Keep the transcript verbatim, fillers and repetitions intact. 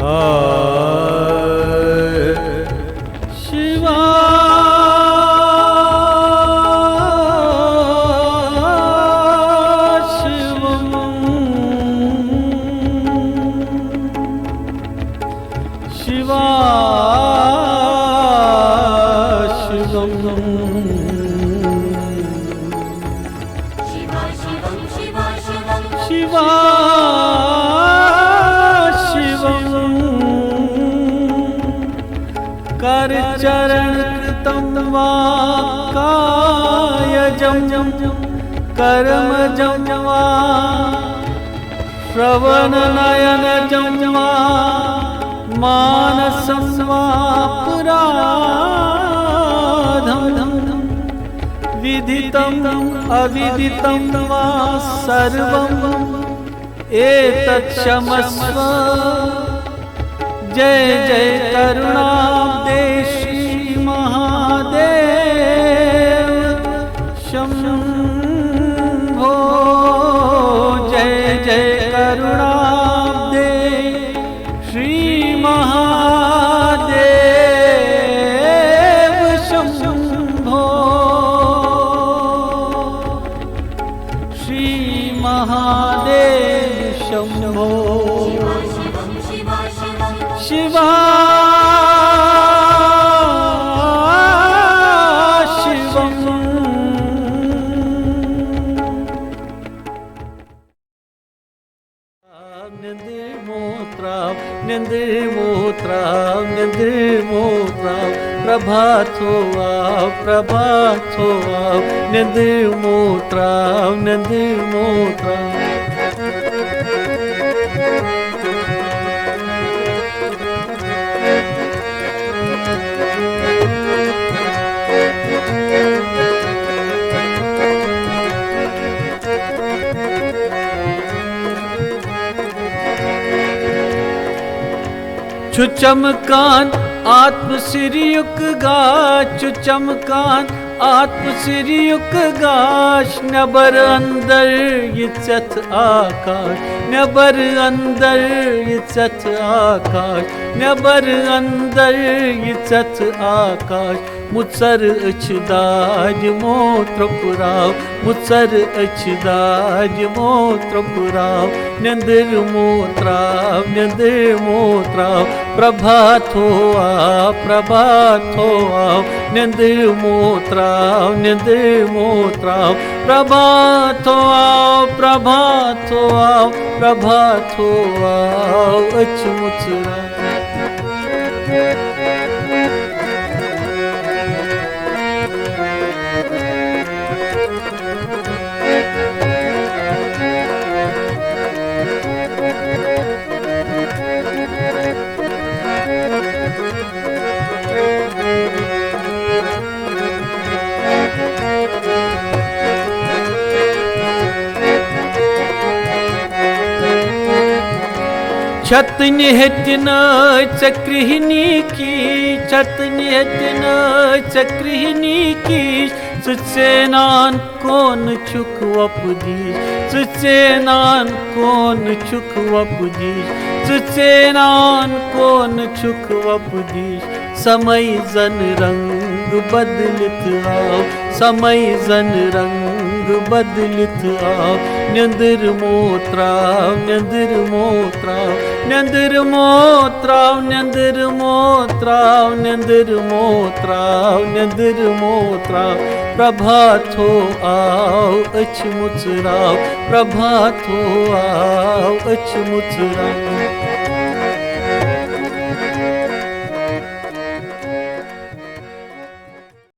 آ، شِوا، شِوَم۔ شِوا، شِوَم۔ شِوا، شِوَم۔ کرچرنکرتم وا کایجم کرمجم وا شروننینجم وا مانسم واپرادھم وِدِتم اَوِدِتم وا سروم ایتت کھمسوا۔ جے جے کرونابدھے شری مہادیو شمبھو۔ جے جے کرونابدھے شری مہادیو شمبھو۔ شری مہادیو شمبھو۔ شِوا، شِوَم۔ نیٚنٛدٕر مو ترٛاو، نیٚنٛدٕر مو ترٛاو، نیٚنٛدٕر مو ترٛاو، پرٛبھاتو آو، پرٛبھاتو آو، نیٚنٛدٕر مو ترٛاو، نیٚنٛدٕر مو ترٛاو۔ چھُ چمکان آتم سریُک گاش، چھُ چمکان آتم سریُک گاش، نٮ۪بر اندر یہِ ژٮ۪تھ آکاش، نٮ۪بر اندر یہِ ژٮ۪تھ آکاش، نٮ۪بر اندر یہِ ژٮ۪تھ آکاش۔ مُژر أچھ دادِ مو ترٛوپراو، مُژر أچھ دادِ مو ترٛوپراو، نیٚنٛدٕر مو ترٛاو، نیٚنٛدٕر مو ترٛاو، پرٛبھاتو آو، پرٛبھاتو آو، نیٚنٛدٕر مو ترٛاو، نیٚنٛدٕر مو ترٛاو، پرٛبھاتو آو، پرٛبھاتو آو، پرٛبھاتو آو، أچھ مُژراو۔ چھتنہِ ہیٚتہِ نہٕ ژےٚ کرٛہنی کی، چھتنہِ ہیٚتہِ نہٕ ژےٚ کرٛہنی کی، ژٕ ژینان کون چھُکھ وۄپدِش، ژٕ ژینان کون چھُکھ وۄپدِش، ژٕ ژینان کون چھُکھ وۄپدِش۔ سمے زن رنگ بدلت آو، سمے زن رنگ بدلت آو، نیٚنٛدٕر مو ترٛاو، نیٚنٛدٕر مو ترٛاو، نیٚنٛدٕر مو ترٛاو، نیٚنٛدٕر مو ترٛاو، نیٚنٛدٕر مو ترٛاو، نیٚنٛدٕر مو ترٛاو، پرٛبھاتو آو، أچھ مُژراو، پرٛبھاتو آو، أچھ مُژراو۔